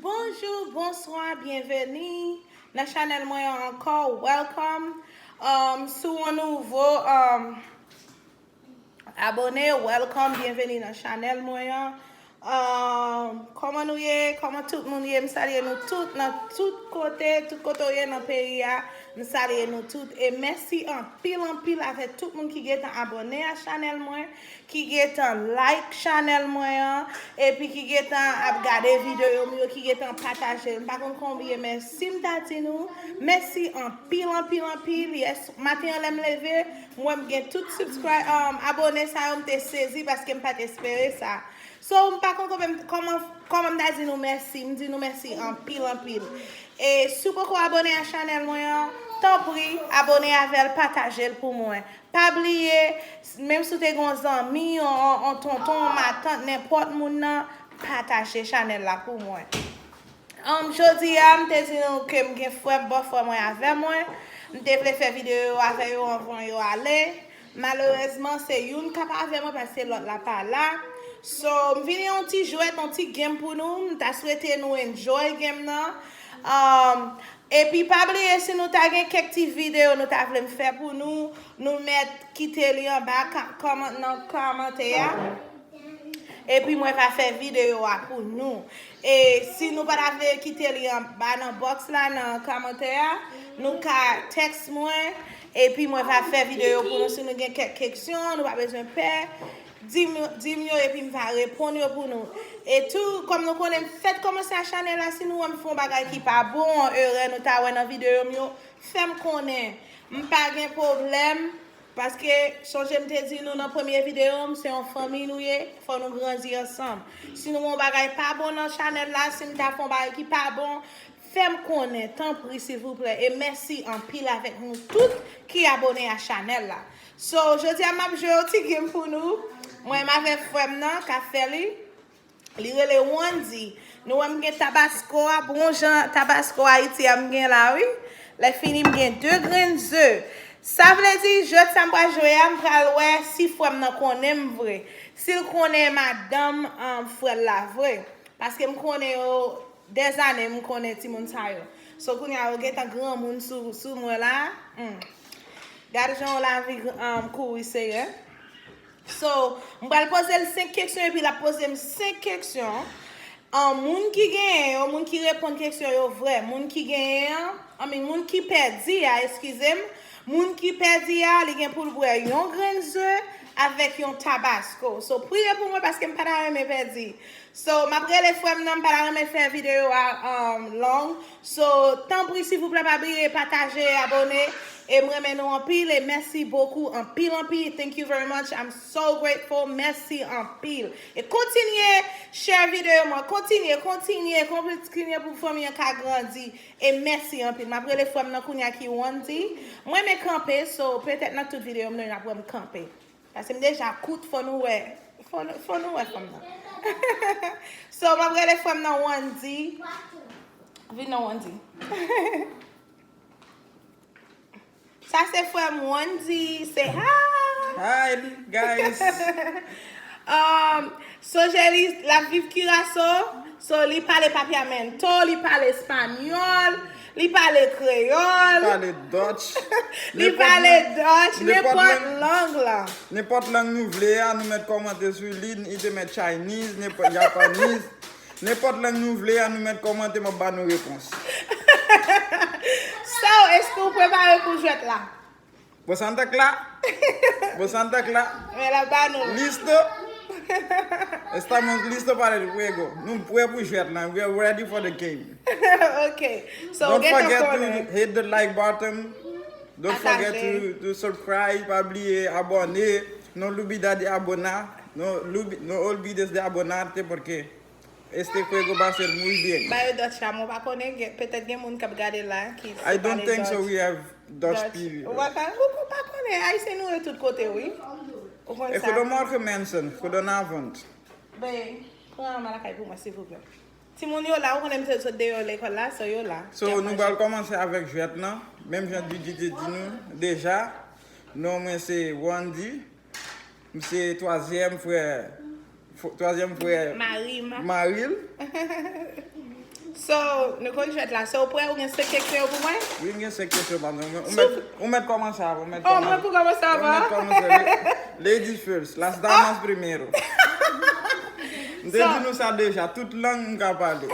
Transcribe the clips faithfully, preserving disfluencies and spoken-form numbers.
Bonjou, bonswa, byenveni nan chanèl mwen an ankò. Welcome. Um, si w yon nouvo um, abone, welcome, byenveni nan chanèl mwen an. Um, kòman nou ye? Kòman tout moun ye? M salye nou tout nan tout kote, tout kote w ye nan peyi a. M salye nou tout. E mèsi anpil, anpil avèk tout moun ki gentan abone a chanèl mwen, ki gentan like chanèl mwen an, epi ki gentan ap gade videyo m yo, ki gentan pataje l. M pa konn konbyen mèsi m ta di nou. Mèsi anpil, anpil, anpil. Yes, maten an lè m leve, m wè m gen tout subscribe, um, abone sa yo, m te sezi paske m pa t espere sa. So, m pa konn kòman, kòman, kòman m ta di nou mèsi. M di nou mèsi anpil, anpil. E si w poko abone a chanèl mwen an, tanpri, abone avè l, pataje l pou mwen. Pa bliye, menm si w te gen yon zanmi, yon, yon, yon tonton, yon matant, nenpòt moun nan, pataje chanèl la pou mwen. Um, jodi a, m te di nou ke m gen frè m, bòfrè mwen avè mwen. M te vle fè videyo avè yo anvan yo ale. Malerezman, se youn k ap avè mwen paske lòt la pa la. So, m vini yon ti jwèt, yon ti game pou nou. M ta swete nou enjoy game nan. Um, epi pa bliye, si nou ta gen kèk ti videyo nou ta vle m fè pou nou, nou mèt kite li anba ka- kòman- nan kòmantè a. Epi mwen va fè videyo a pou nou. E si nou pa ta vle kite li anba nan box la, nan kòmantè a, nou ka text mwen. Epi mwen va fè videyo pou nou. Si nou gen kèk kesyon, nou pa bezwen pè. Di m, di m yo, epi m va reponn yo pou nou. E tou, kòm nou konnen, m fèk kòmanse a chanèl la, si nou wè m fè yon bagay ki pa bon, yon erè nou ta wè nan videyo m yo, fè m konnen. M pa gen pwoblèm. Paske, sonje m te di nou nan premye videyo m, se yon fanmi nou ye, fò nou grandi ansanm. Si nou wè yon bagay pa bon nan chanèl la, si m ta fè yon bagay ki pa bon, fè m konnen, tanpri, silvouplè. E mèsi anpil avèk nou tout ki abone a chanèl la. So, jodi a, m ap jwe yon ti game pou nou. Mwen, m avèk frè m nan, k ap fè li. Li rele Wandy. Nou wè m gen Tabasco a, bon jan Tabasco Ayiti a m gen la, wi. Lè fini, m gen de grenn ze. Sa vle di, jwèt sa m pral jwe a, m pral wè si frè m nan konnen m vre. Si l konnen madanm, um, frè l la vre. Paske m konnen yo, dèzane m konnen timoun sa yo. So, kounye a, yo gentan granmoun sou, sou mwen la. Hmm. Gade jan yon lavi, um, kouri seyè. So, m pral poze l senk kesyon epi l ap poze m senk kesyon. An, moun ki genyen yo, moun ki reponn kesyon yo vrè, moun ki genyen an, I mean, moun ki pèdi a, eskize m, moun ki pèdi a, li gen pou l bwè yon grenn ze avèk yon Tabasco. So, priye pou mwen paske m pa ta renmen pèdi. So, m ap rele frè m nan, m pa ta renmen fè videyo a, um, long. So, tanpri, silvouplè, pa bliye pataje, abone. E m renmen nou anpil, e mèsi bokou, anpil, anpil. Thank you very much. I'm so grateful. Mèsi anpil. E kontinye share videyo mwen. Kontinye, kontinye, kontinye pou fanmi an ka grandi. E mèsi anpil. M ap rele frè m nan kounye a ki Wandy. Mwen renmen kanpe, so, petèt nan tout videyo m, nou ap wè m kanpe. Paske m deja kout, fò nou wè. Fò nou, fò nou wè fanm nan. So, m ap rele frè m nan Wandy. Vin nan Wandy. Sa se frè m Wandy. Say hi. Hi, guys. Um, Sojeli, l ap viv Kiraso. So, li pale papiamento, li pale espanyòl, li pale kreyòl. Li pale Dutch. Li pale Dutch, nenpòt lang la. Nenpòt lang nou vle a, nou mèt kòmante sou li, li te mèt Chinese, nenpòt Japanese. Nenpòt lang nou vle a, nou mèt kòmante, m ap ba nou repons. So, èske w prepare pou jwèt la? Pues antes la. Pues antes la. Men la ba nou. Listo. Estamos listo para el juego. Nou prè pou jwèt la. We are ready for the game. Ok. So, don't forget to hit the like button. Don't forget to, to subscribe. Pa bliye abòne. No olvides de abonar. No olvi- no olvides de abonarte porque este juego va a ser muy bien. Ba yo Dutch la, mwen pa konnen, gen- petèt gen moun k ap gade la ki se I don't think so. We have Dutch people. Ou pa ka- ou pa konnen, Ayisyen nou ye tout kote, wi. Ou konn sa. Ecuador Marco Manson, Ecuador Navant. Ben, pran an lakay pou mwen, silvouplè. Timoun yo la, ou konnen m te sot deyò lekòl la, so yo la. So, nou pral kòmanse avèk jwèt lan. Menm jan Didi te di nou deja, non mwen se Wandy. M se twazyèm frè, f- twazyèm frè mari m. Mari l. So, nou konn jwèt la. So, ou prè, ou gen senk kesyon yo pou mwen? Wi, m gen senk kesyon pa mwen. Ou mèt, ou mèt kòmanse avan, ou mèt kòmanse. Oh, mwen pou kòmanse avan? Ou mèt kòmanse. Lady first, las damas primero. M te di nou sa deja, tout lang m ka pale.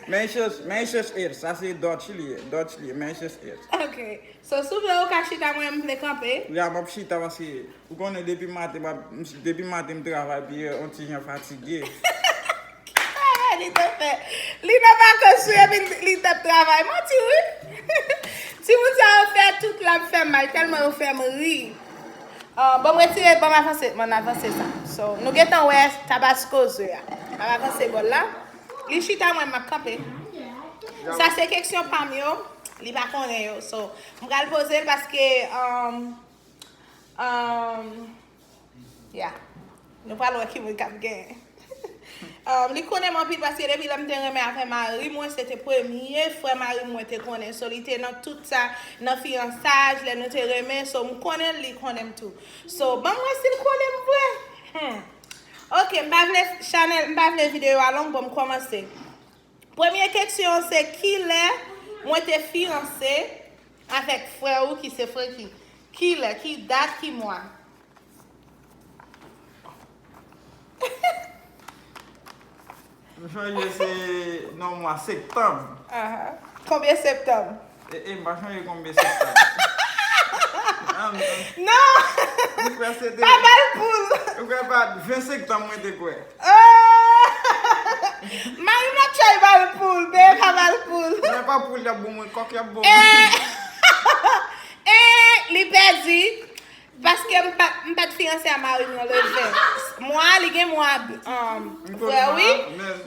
Menchas, menchas ears, sa se Dutch li ye, Dutch li ye, menchas ears. Ok. So, si w vle, ou ka chita, mwen, m vle kanpe. Ya, m ap chita paske ou konnen depi maten, m ap, m, depi maten m travay, pi yon ti jan fatige. Kisa li te fè? Li nan vakans, wi, epi li t ap travay. Manti, wi. Timoun sa yo fè tout la fè m mal, tèlman yo fè m ri. Ah, bon, m retire, bon, m avanse, bon, m avanse sa. So, nou gentan wè Tabasco zwe a. M ap avanse bò l la. Li chita, mwen, m ap kanpe. Sa se kesyon pa m yo, li pa konnen yo. So, m pral poze l paske, um, um, yeah. Nou pral wè ki moun k ap genyen. Um, li konnen m anpil paske depi lè m te renmen avè mari mwen, se te premye frè mari mwen te konnen. So, li te nan tout sa, nan fiyansaj, lè nou te renmen. So, m konnen l, li konnen m tou. So, ban m wè si l konnen m vre. Hmm. Ok, m pa vle, Chanel, m pa vle videyo a long, bon, m kòmanse. Premye kesyon se kilè mwen te fiyanse avèk frè ou ki se Franky? Kilè, ki dat, ki mwa? M sonje se nan mwa septanm. Aha. Konbyen septanm? E, e, m pa sonje konbyen septanm. Ah, m, non! M kwè se te, pa bal poul! M kwè pa ven septanm mwen te kwè. Oh! Mari m ap chay bal poul, bebe pa bal poul. Mwen pa poul y ap bon, mwen kòk y ap bon. Eh! Eh! Li pèdi. Paske m pa, m pa t fiyanse a mari m nan le ven. Mwa, li gen mwa, um, frè, wi.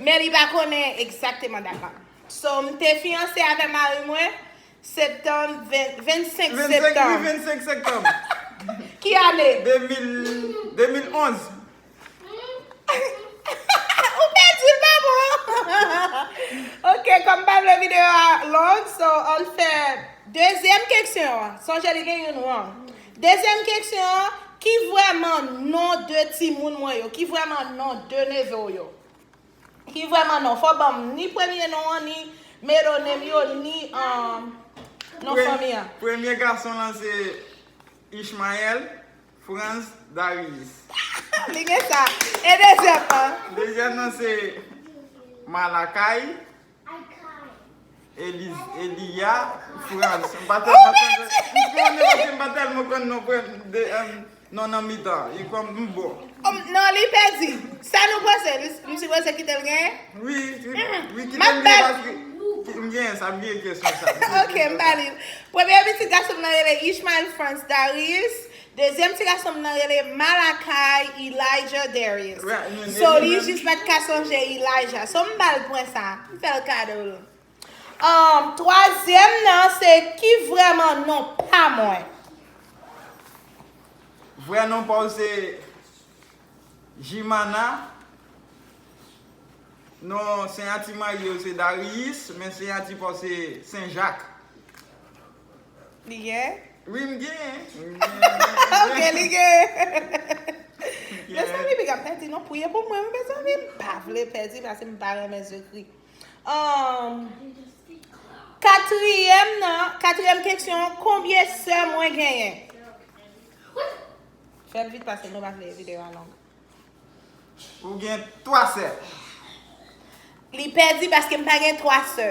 Men li pa konnen egzakteman dat la. So, m te fiyanse avè mari mwen, septanm, ven, vennsenk septanm. Vennsenk, wi, vennsenk septanm. Ki ane? De mil, de mil onz. Ou pèdi l, pa bon. Ok, kòm m pa vle videyo a long, so, ann fè dezyèm kesyon an. Sonje li gen youn wrong. Dezyèm kesyon an, ki vrèman non de timoun mwen yo? Ki vrèman non de neve w yo? Ki vrèman non? Fò ban m ni premye non an, ni middle name yo, ni, um, non fanmi an. Premye gason lan se Ishmael Franz Darius. Li gen sa. E dezyèm an? Dezyèm nan se Malakai Eliz, Eliya Franz. M pa tèlman konn, m konnen paske m pa tèlman konn non premye, de, em, non nan mitan. Li kòm m bon. Oh, non, li pèdi. Sa nou panse? M sipoze kite l genyen? Wi, wi, wi, kite m genyen paske m genyen sa, m bliye kesyon sa. Ok, m ba li l. Premye pitit gason m nan rele Ishmael Franz Darius. Dezyèm ti gason m nan rele Malakai Elijah Darius. So, li jis pa t ka sonje Elijah. So, m ba l pwen sa. M fè l kado l. Um, twazyèm nan, se ki vrèman non pa mwen? Vrè non pa w se Jimana. Non, siyati mari yo se Darius, men siyati pa w se Senjak. Li gen? Wi, m gen. M gen. Ok, li gen. Mezanmi, big up pèdi non, priye pou mwen, wi, mezanmi, m pa vle pèdi paske m pa renmen zekri. Um, katriyèm nan, katriyèm kesyon, konbyen sè mwen genyen? Fè l vit paske nou pa vle videyo a long. Ou gen twa sè. Li pèdi paske m pa gen twa sè.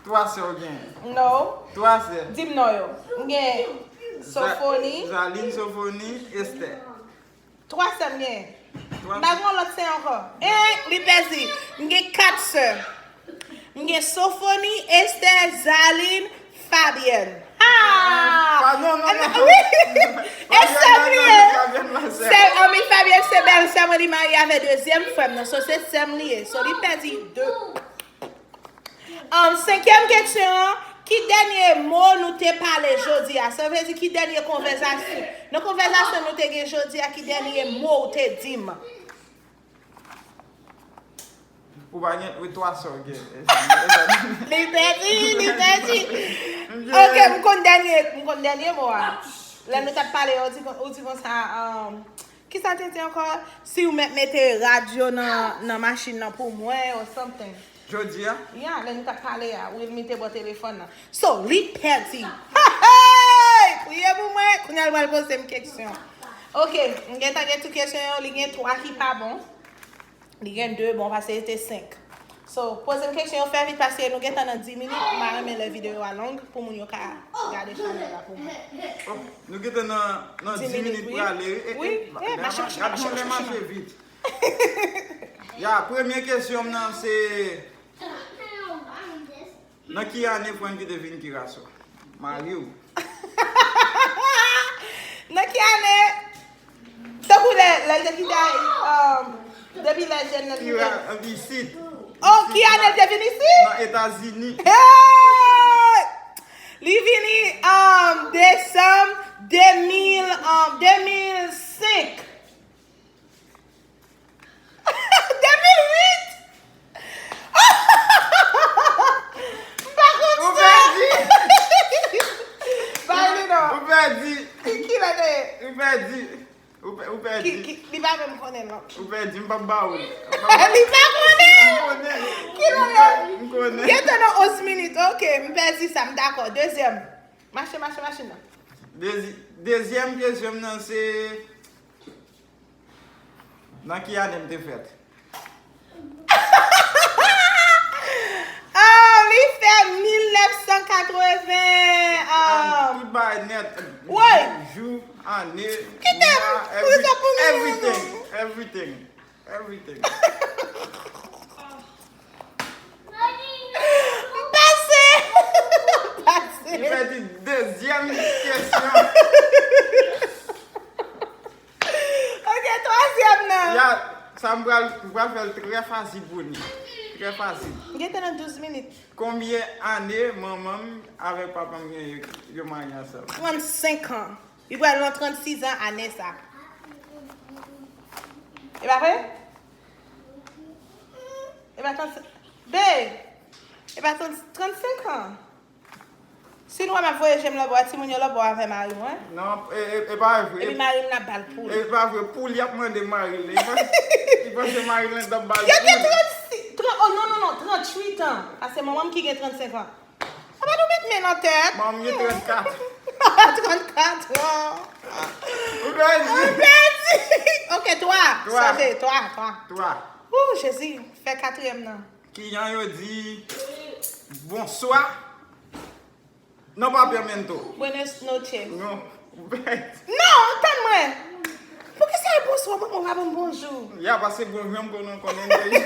Twa sè ou gen? No. Twa sè. Di m non yo. M gen Sofoni. Zaline, Sofoni, Esther. Twa sè m gen. M pa gen yon lòt sè ankò. Eh, li pèdi. M gen kat sè. M gen Sofoni, Esther, Zaline, Fabienne. Ah! Pa, non, non, non. Wi. E sè m li ye. Sè, anmi Fabienne se bèl sè mwen, li marye avè dezyèm frè m nan. So, se sè m li ye. So, li pèdi de. Um, senkyèm kesyon an, ki dènye mo nou te pale jodi a? Sa vle di ki dènye konvèzasyon? Nan konvèzasyon nou te gen jodi a, ki dènye mo ou te di m? Ou pa gen, wi, twa sè w gen. Li pèdi, li pèdi. Ok, m konn dènye, m konn dènye mo a. Lè nou t ap pale, ou di, ou di konsa, um, Kisa te di ankò? Si w mèt mete rad yo nan, nan machin nan pou mwen or something. Jodi a? Ya, lè nou t ap pale a, Wilmy te bò telefòn nan. So, li pèdi. Hey! Priye pou mwen, kounye a l pral poze m kesyon. Ok, m gentan gen tout kesyon yo, li gen twa ki pa bon. Li gen de bon, paske li te senk. So, poze m kesyon yo, fè vit, paske nou gentan nan dis minit, m pa renmen lè videyo a long, pou moun yo ka gade chanèl la pou mwen. Oh, nou gentan nan, nan dis minit, dis minit wi. Prale. E, wi, e, e, mache, mache, gad mache, jan lè mache, mache, mache. Vit. Ya, premye kesyon m nan se, nan ki ane Francky te vin Kira Swa? Mari w. Nan ki ane? Tankou lè, lè l te kite Ayiti, um, depi lè jèn nan te Kira, isit. Oh, ki ane l te vin isit? Nan Etazini. Hey! Li vini, um, desanm de mil, um, de mil senk. De mil uit! M pa konn sa! Ou pèdi! Bay li non. Ou pèdi! Ki, ki lè te ye? Ou pèdi! Ou pè-, ou pèdi! Ki, ki, li pa menm konnen non. Ou pèdi, m p ap ba ou li. Li pa konnen! M konnen! Ki lè ye? M konnen! Gentan nan onz minit, ok, m pèdi sa, m dakò. Dezyèm. Mache, mache, mache non. Dezi-, dezyèm kesyon m nan se, nan ki ane m te fèt? Ah, li fè mil nèf san katreven, ah. Tout bagay nèt. Woy! Jou, ane, mwa, every-, everything, everything, everything. M pase! M pase! Li pèdi dezyèm kesyon. Ok, twazyèm nan. Ya, sa m pral, m pral fè l trè fasil pou li. Trè fasil. M gentan nan douz minit. Konbyen ane manman m avèk papa m gen yo, yo marye ansanm? Trannsenk an. Li pral nan trannsis an ane sa. E pa vre? E pa trannsenk, be, e pa trannsenk an. Si nou wè m ap voye je m lòtbò a, timoun yo lòtbò a avè mari mwen. Non, e, e, e pa vre. Epi mari m nan bal poul. E pa vre, poul y ap mande mari l. Li panse, li panse mari l nan bal poul. Yo gen trannsis, trant, oh non, non, non, tranntuit an. Paske manman m ki gen trannsenk an. Sa pa nou met men nan tèt. Manman m gen trannkat. Trannkat an. Ou pèdi. Ou pèdi. Ok, twa. Twa. Sove, twa, twa. Twa. Ou, Jezi, fè katriyèm nan. Kijan yo di bonswa nan Papiamento? Buenas noches. Non. Non, tann mwen. Poukisa e bonswa, mwen, mwen pa ban m bonjou? Ya, paske bonjou an m konnen, konnen deja.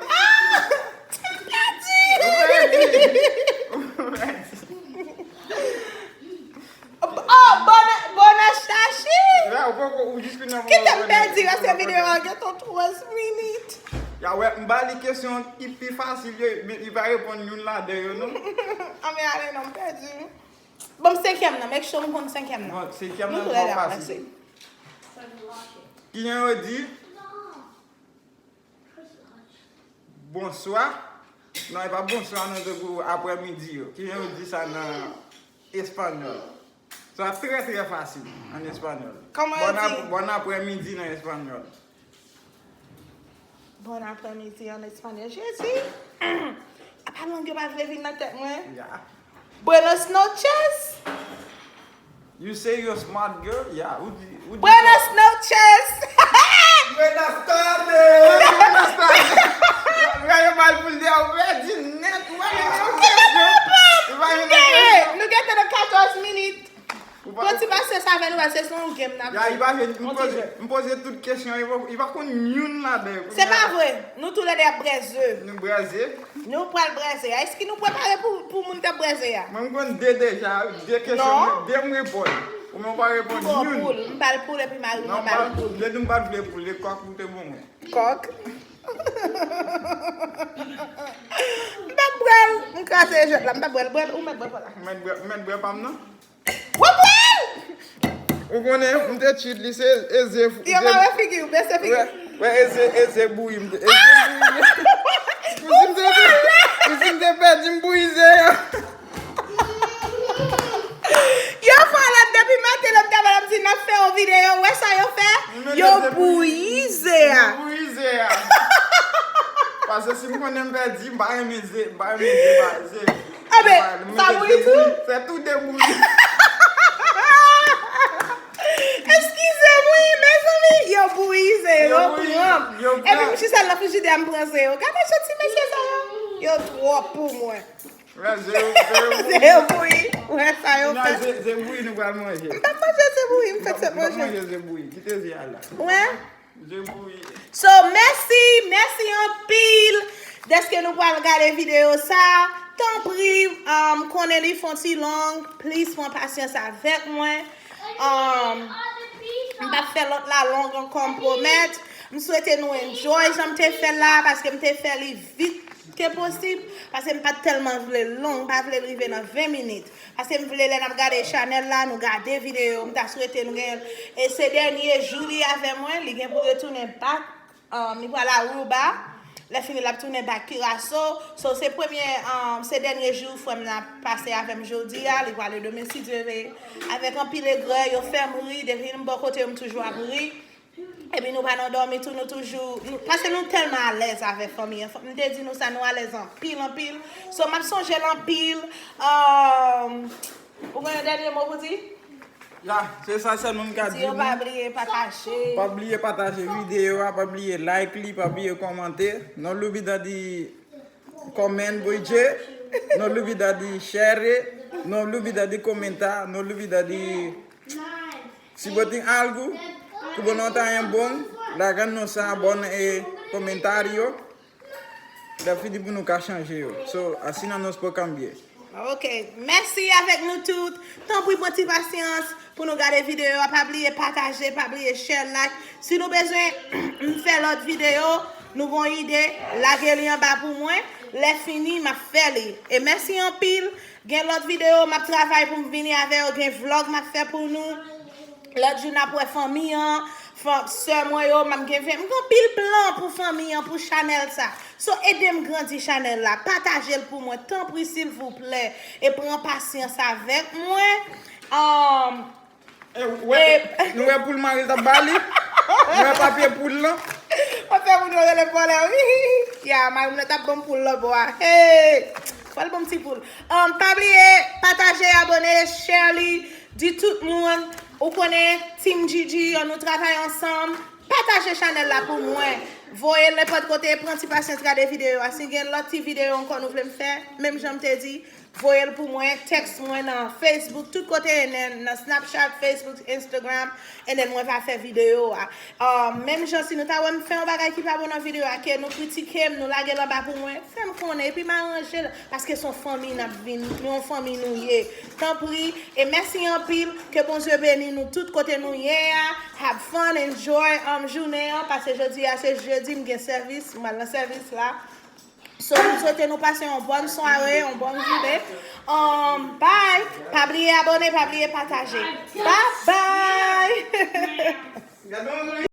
Ah! M pèdi! Ou pèdi! Ou pèdi! Oh, bonè, bonè chachi! Ya, ou poko, ou jis fin nan. Kite m pèdi, reste videyo a gentan twa minit. Ya wè, m ba li kesyon ki pi fasil yo, men li pa reponn youn ladan yo, non. Anben ale non, m pèdi. Bon, senkyèm nan, make sure m konn senkyèm nan. Non, senkyèm nan twò fasil. Kijan yo di bonswa? Non, e pa bonswa, non, tankou aprèmidi yo. Kijan yo di sa nan espanyòl? Sa trè, trè fasil an espanyòl. Kòman yo di? Bon ap-, bon aprèmidi nan espanyòl. Bon aprèmidi an espanyòl. Jezi! Apa lang yo pa vle vin nan tèt mwen? Ya. Buenas noches! You say you're a smart girl? Ya, ou di, ou di. Buenas noches! Buenas tardes! Buenas tardes! Gade mal pou l di a, ou pèdi nèt, ou pa gen yon kesyon. Ou pa gen yon kesyon. Nou gentan nan katòz minit. Pran ti pasyans avè nou, paske se yon game n ap jwe. Ya, li pa jwe, m poze, m poze tout kesyon, li pa, li pa konn youn ladan yo. Se pa vre. Nou toulède ap brèze. Nou brèze? Nou pral brèze. Èske nou prepare pou, pou moun k ap brèze a? Mwen, m konn de deja, de kesyon, de m reponn. Ou menm ou pa reponn youn. M ba l poul, m ba l poul, epi mari mwen ba l poul. Non, m pa, m te di m pa t vle poul, e kòk ou te ban mwen. Kòk. M pa t bwè l, m kraze jwèt la, m pa t bwè l, bwè l, ou mèt bwè pa la. M mèt bwè, m mèt bwè pa m nan. Ou pral! Ou konnen, m te tchit li, se Eze. Yo mare figi w, bese figi w. Wè, wè, Eze, Eze bouyi m, Eze bouyi m. Pou si m te, pou si m te pèdi, m bouyi Eze a. Yo fò la depi maten, lè m t ap la, m di n ap fè yon videyo, wè sa Paske si m konnen m pèdi, m pa renmen ze, m pa renmen ze, pa ze. Ah, ben, sa bouyi tou? Se tou de bouyi. Eskize m, wi, mezanmi, yo bouyi ze yo, yo pran. Epi m chita la frijidè, m pran ze yo. Gade jan ti mesye sa yo. Yo twòp pou mwen. Ze yo, ze yo bouyi. Ze yo bouyi. Wè sa yo fè. Ze bouyi nou pral manje. M p ap manje ze bouyi, m fè sèt manje. M p ap manje ze bouyi. Kite ze a la. Wè. So, mèsi, mèsi anpil dèske nou pral gade videyo sa. Tanpri, um, konnen li fon ti long, plis pran pasyans avèk mwen. Um, m p ap fè lòt la long ankò, m pwomèt. M swete nou enjoy jan m te fè l la, paske m te fè li vit ke posib, paske m pa t tèlman vle long, m pa vle l rive nan ven minit. Paske m vle lè n ap gade chanèl la, nou gade videyo, m ta swete nou gen, e se dènye jou li avè mwen, li gen pou retounen back, um, li pral Aruba, lè fini l ap tounen back Curaçao, so se premye, um, se dènye jou frè m nan ap pase avè m jodi a, li prale demen si Dye vle, avèk anpil egrè, yo fè m ri, depi m bò kote yo m toujou ap ri. Epi nou pa nan dòmi tou, nou toujou, nou, paske nou tèlman alèz avèk fanmi an. M te di nou sa, nou alèz anpil, anpil. So, m ap sonje l anpil. Um, ou gen yon dènye mo pou di? Ya, se sa sèlman m ka di nou. Di yo pa bliye pataje. Pa bliye pataje videyo a, pa bliye like li, pa bliye kòmante. No olvidar de comment, boy J. No olvidar de share. No olvidar de comentar. No olvidar de si bo tin algu, ki bo no ta en bon, lagan nos sa bon e comentario. Da fidi pou nou ka chanje yo. So, así no nos por cambiar. Ok. Mèsi avèk nou tout. Tanpri pran ti pasyans pou nou gade videyo a. Pa bliye pataje, pa bliye share, like. Si nou bezwen m fè lòt videyo, nou gon ide, lage li anba pou mwen. Lè fini, m ap fè li. E mèsi anpil. Gen lòt videyo m ap travay pou m vini avè yo. Gen vlog m ap fè pou nou. Lòt jou n ap wè fanmi an, sè mwen yo, m ap gen ven. M gen anpil plan pou fanmi an, pou chanèl sa. So, ede m grandi chanèl la. Pataje l pou mwen, tanpri, silvouplè. E pran pasyans avèk mwen. Um, E, wè, nou wè poul mari l t ap ba li? Nou wè papye poul lan? Papye poul yo rele vòlè, wi. Ya, mari m nan t ap ban m poul lòbò a. Hey! Fò l ban m ti poul. Um, pa bliye, pataje, abòne, share li, di tout moun. Ou konnen, Team Gigi, an nou travay ansanm. Pataje chanèl la pou mwen. Voye l nenpòt kote, pran ti pasyans gade videyo a. Si gen lòt ti videyo ankò nou vle m fè, menm jan m te di, voye l pou mwen, text mwen nan Facebook, tout kote, and then nan Snapchat, Facebook, Instagram, and then mwen va fè videyo a. Uh, menm jan si nou ta wè m fè yon bagay ki pa bon nan videyo a, ke nou kritike m, nou lage l anba pou mwen, fè m konnen, epi m aranje l, paske se yon fanmi n ap vin, nou yon fanmi nou ye. Tanpri, e mèsi anpil, ke Bondye beni nou tout kote nou ye a, have fun, enjoy, um, jounen an, paske jodi a se jedi, m gen sèvis, m al nan sèvis la. So, m swete nou pase yon bòn sware, yon bòn jounen. Um, bye! Pa bliye abòne, pa bliye pataje. Bye bye!